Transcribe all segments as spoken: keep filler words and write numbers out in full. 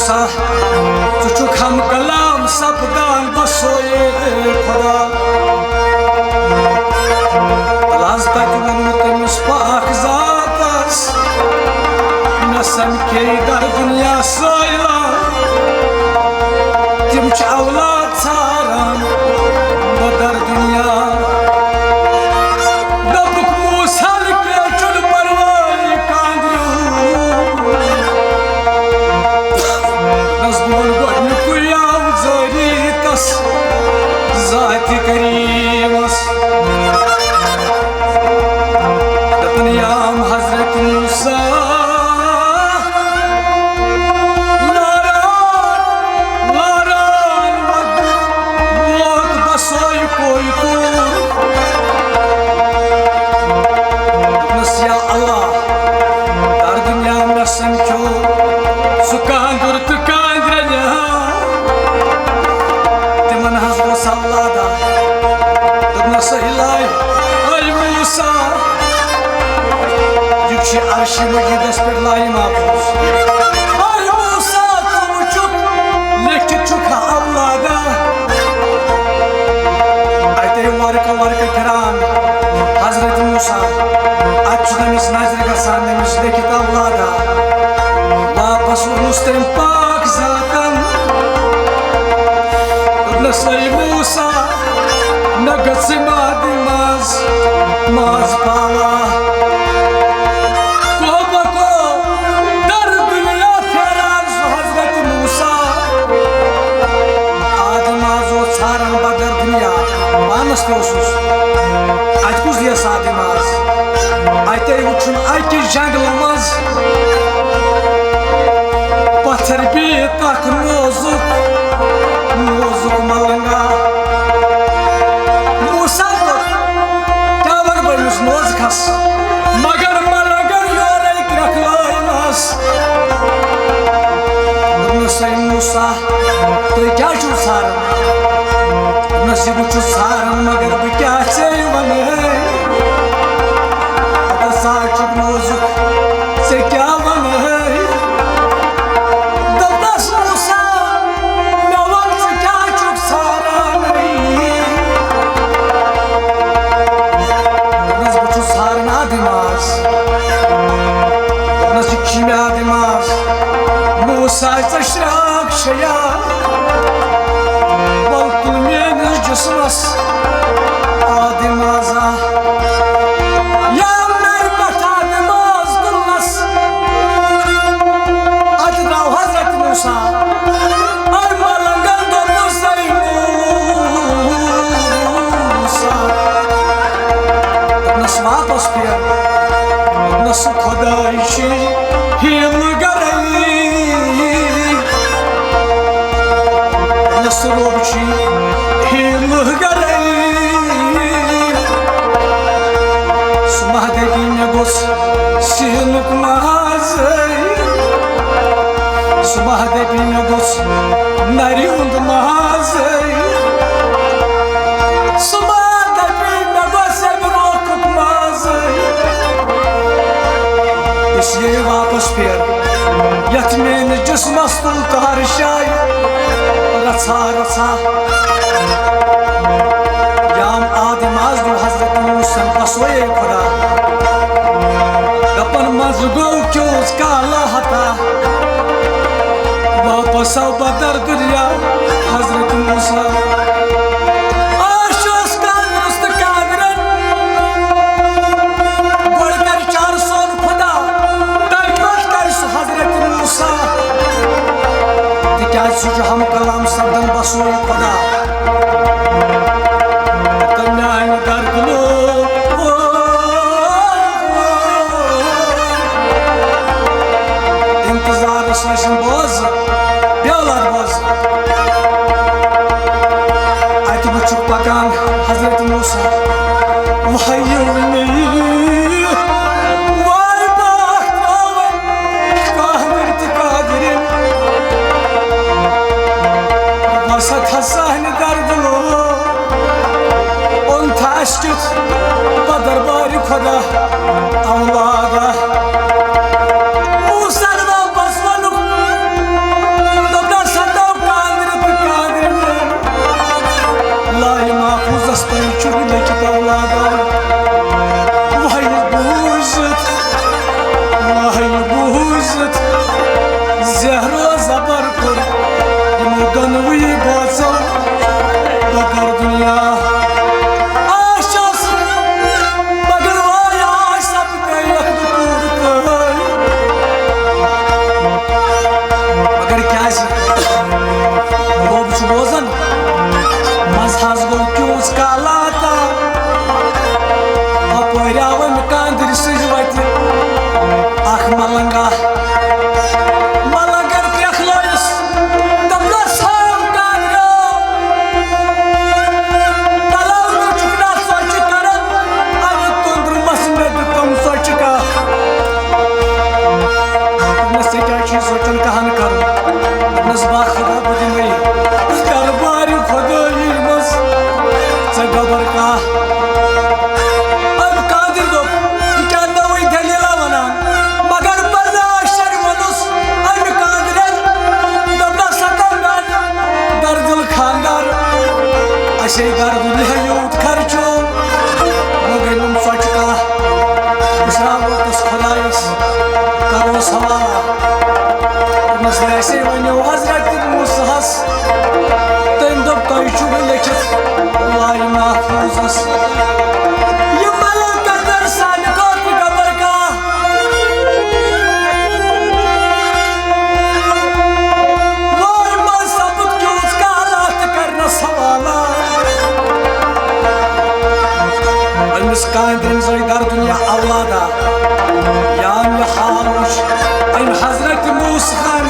ژٕ چھُکھ ہم کلام سپدان بسویے خدا۔ تلہٕ حظ تتہِ ووٚنمُت تٔمِس پاک ذاتس، مےٚ سمکھے در دُنیا سٲیلہ، تِم چھِ اولاد ژھاران بدر دُنیا۔ دوٚپُکھ، موسیٰ نہٕ کینٛہہ، چھُنہٕ پرواے، کانٛدریو۔ بس بہٕ وَنہٕ گۄڈٕنیُکُے یاو زٲری تس ذاتِ کریٖمس۔ دَپان، یام حضرت موسیٰ لاران، لاران ووت بسوے کوی طور۔ دوٚپنَس، یا اللہ، در دُنیا مےٚ سمکھیو سُہ کانٛدُر تہٕ کانٛدرٮ۪ن۔ تِمن حض گوٚو سہلادہ۔ دوٚپنَس، اے لایہِ، اے موسیٰ، یہِ چھُ عرشِ مجیدس پٮ۪ٹھ لایہِ محفوظ۔ اے موسیٰ، ژٕ وٕچھُکھ، لیکھِتھ چھُکھ اولادہ۔ اتے ورقہٕ ورقہٕ پھران حضرت موسیٰ، اتہِ چھُ تٔمِس نظرِ گژھان، تٔمِس لیکھِتھ اولادہ۔ واپس ووٚنُس تٔمۍ پاک ذاتن، دوٚپنَس، اے موسیٰ، مےٚ گٔژھٕے مادِ ماز، ماز پاوا۔ کو بکو در دُنیا پھیران سُہ حضرت موسیٰ۔ آدم آز اوس ژھاران بدر دُنیا، پانس تہِ اوسُس۔ اتہِ کُس دیس آدم آز؟ اتے وُچھُن اکہِ جنگلہٕ منٛز پتھر بیت اکھ نوزُک، نوزُک ملنگا۔ موسیٰ دوٚپ، کیٛاہ وَنہٕ بہٕ أمِس نوزکھس؟ مگر ملنگن یورے کرٛٮ۪کھ لٲیمَس۔ دوٚپنَس، اے موسیٰ، تُہۍ کیٛاہ چھِو ژھاران؟ دوٚپنَس، یہِ بہٕ چھُس ژھاران، مگر بہٕ کیٛاہ ژےٚ وَنہٕ؟ اگر ژٕ ہا چھُکھ نوزُک، ژےٚ کیٛاہ وَنہٕ؟ دوٚپنَس، موسیٰ، مےٚ وَن، ژٕ کیٛاہ چھُکھ ژھاران؟ دوٚپنَس، بہٕ چھُس ژھاران آدِ ماز۔ دوٚپنَس، یہِ چھُ مےٚ آدِ ماز۔ موسیٰ، ژےٚ شرٛاکھ چھےٚ یا؟ وَل تُل میٛٲنِس جسمَس آدِ مازا۔ یا نرِ پٮ۪ٹھ آدِ ماز تُلنَس۔ اَتہِ درٛاو حضرت موسیٰ۔ اے ملنگن دوٚپنَس، اے موسیٰ۔ دوٚپنَس، واپس پھیر۔ دوٚپنَس، سُہ خۄداے چھُے ہیٖنہٕ گرٕے۔ دوٚپنَس، سُہ رۄب چھُے ہیٖنہٕ گرٕے۔ سُہ مہ دَپی مےٚ گوٚژھ سیٖنُک مازَے۔ سُہ مہ دَپی مےٚ گوٚژھ نَرِ ہُنٛد مازَے۔ سُہ مہ دَپی مےٚ گوٚژھ اَمہِ روکُک مازَے۔ اس لیے واپس پھیر، یَتھ میٛٲنِس جسمَس تُل تہر شاے۔ رژھا رژھا یام آدِ ماز دیُن حضرت موسیٰ ہن، بسویے خدا۔ دپان منٛزٕ گوٚو کیُتھ کالا ہتا، واپس آو بدر دُنیا حضرت موسیٰ۔ آز چھُ اَسہِ کانٛگرَس تہٕ کانٛگرَن۔ گۄڈٕ کَرِ چار سون خدا، تَمہِ پَتہٕ کَرِ سُہ حضرت موسیٰ۔ تِکیٛازِ سُہ چھُ ہم کلام سپدان بسوے خدا۔ تہٕ میانہِ درد لوگ۔ انتظارس ٲسِن بوز، بیول اتھ بوز۔ اتہِ وٕچھُکھ پکان حضرت موسیٰ۔ وایو مےٚ، واے باکھ تراوان کانٛگٕر تہٕ کانٛگٕرِ۔ وسط حسن درد لوگ۔ اوٚن تھا اَسہِ کیُتھ بدربارِ خدا اولادا۔ موسیٰ ہن واپس ووٚنُکھ، ملنگا، ملنگن کرٛٮ۪کھ لٲیِس، دوٚپنس، "ہاو کانٛگرٮ۪و، تلو نہٕ چُکنا ژۄچہِ کران، اَمہِ توٚنٛدرٕ مَس مےٚ دیُتُم ژۄچہِ کاکھ۔" دوٚپنس، "ژےٚ کیٛاہ چھُے ژۄچن کہن کرُن؟" دوٚپنس، "با خدا، بہٕ دِمے دربارِ خدٲیی منٛز ژےٚ گۄبر کاہ۔" أمۍ قادر دوٚپ، "یہِ کیٛاہ نٔوٕے دٔلیٖلہ وَنان؟" مگر برداشت ووٚنُس أمۍ قادرن، دوٚپنس، "ہتا میانہِ دردِل خاندار، اَسے گرٕ دُنیا یوٗت خرچو، وۄنۍ گٔے نہٕ ژۄچہِ کانٛہہ، أسۍ راووتس خۄدایس، کروس حوالہ۔" دوٚپنس، "ویسے ؤنِو حضرت موسیٰ ہس۔" تٔمۍ دوٚپ، "تۄہہِ چھُو لیٚکھِتھ لوحہِ محفوظس، یہِ ملنگ قدر سانہِ خٲطرٕ گۄبر کاہ۔ وٲے مل سپُد کیُتھ کالہ تہٕ کرنس حوالہ۔" أمِس کانٛدرٮ۪ن زٲے در دُنیا اولادا۔ یا مےٚ حال وٕچھ أمۍ حضرت موسیٰ ہن۔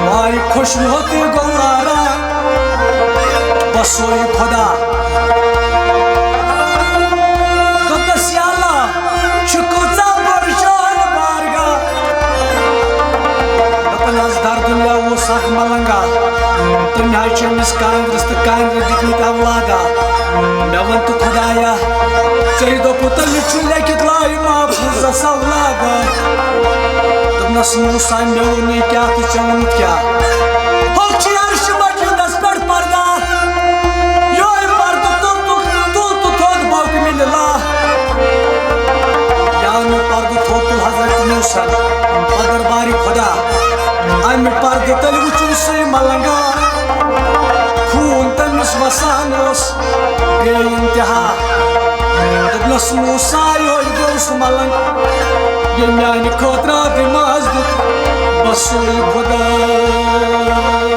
واے خۄش ووت یہِ گوٚو لارا۔ بس سوے خۄدا۔ دوٚپنس، "یا اللہ، چھُ کۭژاہ بٔڑ چٲنۍ بارگاہ۔" دپان حظ، در دُنیا اوس اکھ ملنگا، تٔمۍ حظ چھِ أمِس کانٛگرِس تہٕ کانٛگرِ دِتمٕتۍ اولادا۔ مےٚ ووٚن، "تہٕ خۄدایا، ژےٚ دوٚپُتھ تٔمِس چھُ لیٚکھِتھ لوحہِ محفوظس اولادا۔" دوٚپنس، "موسیٰ، مےٚ ووٚنُے کیٛاہ تہٕ ژےٚ ووٚنُتھ کیٛاہ؟ ہوٚکھ چھُ عرشِ مجیدس پٮ۪ٹھ پردہ، یوٚہے پردٕ تُل تہٕ، تُل تہٕ تھوٚد بوکمِ لِلہ۔ یا نہٕ پردٕ تھوٚد تُل حضرت موسیٰ ہن، پتہٕ دربارِ خۄدا۔ اَمہِ پردٕ تٔلۍ وُچھُن سُے ملنگا، خوٗن تٔمِس وسان اوس بے انتہا۔" دوٚپنس، "موسیٰ، یوٚہے گوٚو سُہ ملنگ، ییٚمۍ میانہِ خٲطرٕ آبِ ماز دیُت، بس سُے خۄدا۔"